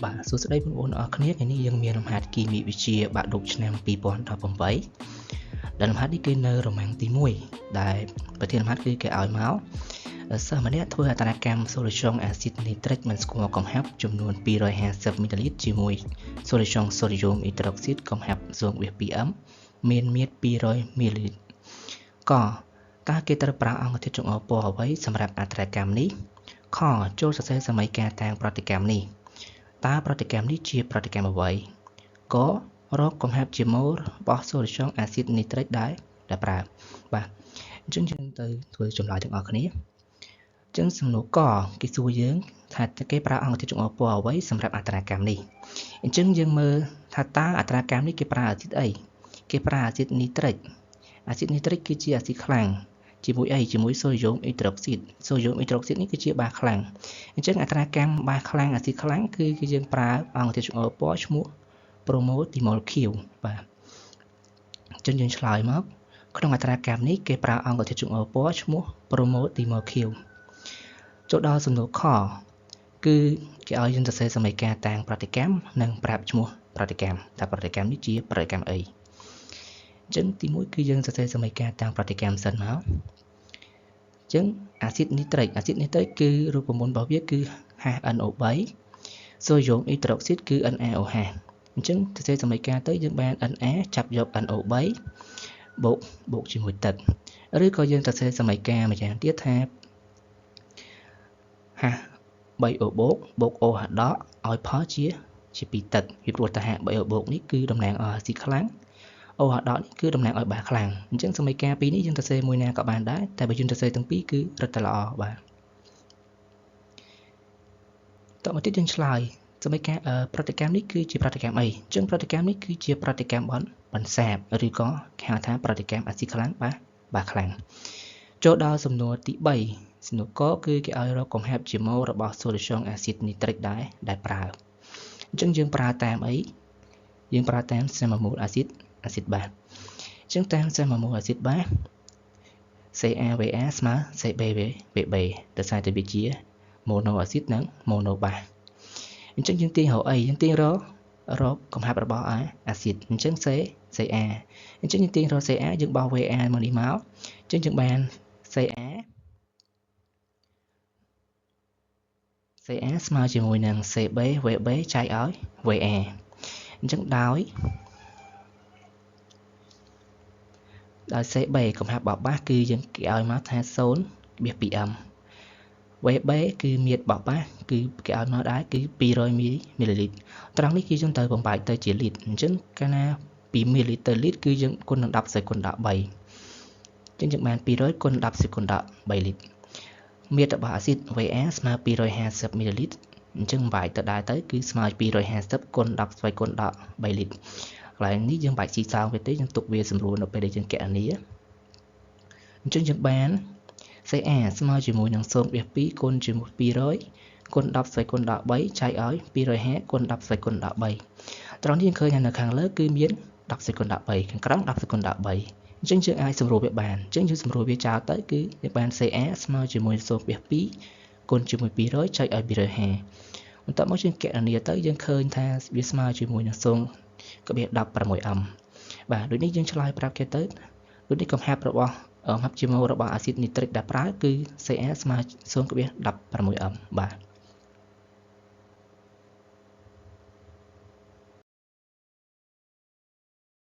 បាទសួស្តីបងប្អូនអរគ្នាថ្ងៃនេះយើងមានលំហាត់គីមីវិទ្យាបាក់ឌុបឆ្នាំ2018ដែលលំហាត់នេះគឺនៅរមាំងទី1ដែលប្រធានលំហាត់គឺគេឲ្យមកសិស្សម្នាក់ធ្វើអត្រាកម្មសូលូសុងអាស៊ីតនីត្រិកមិនស្គាល់កំហាប់ចំនួន250មីលីលីត្រជាមួយសូលូសុងសូដ្យូមអ៊ីដ្រុកស៊ីតកំហាប់ 0.2 m មានមាត្រ200មីលីលីត្រកតើគេត្រូវប្រើអង្គធាតុចង្អុលពណ៌អ្វីសម្រាប់អត្រាកម្មនេះខចូលសរសេរសមីការតាំងប្រតិកម្មនេះតើប្រតិកម្មនេះជាប្រតិកម្មអ្វីករកកំហាប់ជាម៉ូលរបស់សូលូសុងអាស៊ីតនីត្រិកដែលប្រើបាទអញ្ចឹងយើងទៅធ្វើចម្លើយទាំងអស់គ្នាអញ្ចឹងសំណួរកគេសួរយើងថាគេប្រើអង្គធាតុចង្អុលពណ៌អ្វីសម្រាប់អត្រាកម្មនេះអញ្ចឹងយើងមើលថាតើអត្រាកម្មនេះគេប្រើអាស៊ីតអីគេប្រើអាស៊ីតនីត្រិកអាស៊ីតនីត្រិកគឺជាអាស៊ីតខ្លាំងជាមួយអីជាមួយសូដ្យូមអ៊ីដ្រុកស៊ីតសូដ្យូមអ៊ីដ្រុកស៊ីតនេះគឺជាបាសខ្លាំងអញ្ចឹងអត្រាកម្មបាសខ្លាំងអាស៊ីតខ្លាំងគឺយើងប្រើអង្គធាតុចង្អុលពណ៌ឈ្មោះប្រូម៉ូទីម៉ុលខៀវបាទអញ្ចឹងយើងឆ្លើយមកក្នុងអត្រាកម្មនេះគេប្រើអង្គធាតុចង្អុលពណ៌ឈ្មោះប្រូម៉ូទីម៉ុលខៀវចូលដល់សំណួរខគឺគេឲ្យយើងសរសេរសមីការតាំងប្រតិកម្មនិងប្រាប់ឈ្មោះប្រតិកម្មថាប្រតិកម្មនេះជាប្រតិកម្មអីអញ្ចឹងទី1គឺយើងសរសេរសមីការតាំងប្រតិកម្មសិនមកអញ្ចឹងអាស៊ីតនីត្រិកគឺរូបមន្តរបស់វាគឺ HNO3 សូដ្យូមអ៊ីដ្រុកស៊ីតគឺ NaOH អញ្ចឹងសរសេរសមីការទៅយើងបាន Na ចាប់យក NO3 បូកជាមួយទឹកឬក៏យើងសរសេរសមីការម្យ៉ាងទៀតថា H3O បូកបូក OH ដកឲ្យផលជា2ទឹកពីព្រោះថា H3O បូកនេះគឺតំណាងឲ្យអាស៊ីតខ្លាំង OH ដកនេះគឺតំណាងឲ្យបាសខ្លាំងអញ្ចឹងសមីការពីរនេះយើងសរសេរមួយណាក៏បានដែរតែបើយើងសរសេរទាំងពីរគឺរឹតតែល្អបាទតមកទៀតយើងឆ្លើយសមីការប្រតិកម្មនេះគឺជាប្រតិកម្មអីអញ្ចឹងប្រតិកម្មនេះគឺជាប្រតិកម្មបន្សាបឬក៏គេហៅថាប្រតិកម្មអាស៊ីតខ្លាំងបាសខ្លាំងចូលដល់សំណួរទី3សំណួរកគឺគេឲ្យរកកំហាប់ជាម៉ូលរបស់សូលូសុងអាស៊ីតនីត្រិកដែលប្រើអញ្ចឹងយើងប្រើតាមអីយើងប្រើតាមសមាមូលអាស៊ីតបាសអញ្ចឹងតាមសមាមូលអាស៊ីតបាស CaVA ស្មើ CbVB ដោយសារតែវាជាម៉ូណូអាស៊ីតនិងម៉ូណូបាសអញ្ចឹងយើងទាញរកអីយើងទាញរកកំហាប់របស់អាស៊ីតអញ្ចឹង CA អញ្ចឹងយើងទាញរក CA យើងបោះ VA មកនេះមកអញ្ចឹងយើងបាន CA ស្មើជាមួយនឹង CB VB ចែកឲ្យ VA អញ្ចឹងដោយ CB កំហាប់របស់បាសគឺយើងគេឲ្យមកថា 0.2m VB គឺមាត្ររបស់បាសគឺគេឲ្យមកដែរគឺ200មីលីលីត្រត្រង់នេះគឺយើងត្រូវបំបែកទៅជាលីត្រអញ្ចឹងកាលណាពីមីលីលីត្រទៅលីត្រគឺយើងគុណនឹង10សេគុណ13អញ្ចឹងយើងបាន200គុណ10សេគុណ13លីត្រមាត្ររបស់អាស៊ីត VA ស្មើ250មីលីលីត្រអញ្ចឹងបំបែកទៅដែរទៅគឺស្មើ250គុណ10ស្វ័យគុណ13លីត្រកន្លែងនេះយើងបាច់ស៊ីសងវាទេយើងទុកវាសម្រួលនៅពេលដែលយើងគណនាអញ្ចឹងយើងបាន CA ស្មើជាមួយនឹង 0.2 គុណជាមួយ200គុណ10ស្វ័យគុណ13ចែកឲ្យ250គុណ10ស្វ័យគុណ13ត្រង់នេះយើងឃើញថានៅខាងលើគឺមាន10ស្វ័យគុណ13ខាងក្រោម10ស្វ័យគុណ13អញ្ចឹងយើងអាចសម្រួលវាបានអញ្ចឹងយើងសម្រួលវាចោលទៅគឺយើងបាន CA ស្មើជាមួយ 0.2 គុណជាមួយ200ចែកឲ្យ250បន្ទាប់មកយើងគណនាទៅយើងឃើញថាវាស្មើជាមួយនឹង 0.16m បាទដូចនេះយើងឆ្លើយប្រាប់គេទៅដូចនេះកំហាប់របស់កំហាប់ជាម៉ូលរបស់អាស៊ីតនីត្រិកដែលប្រើគឺ Ca ស្មើ 0.16m បាទ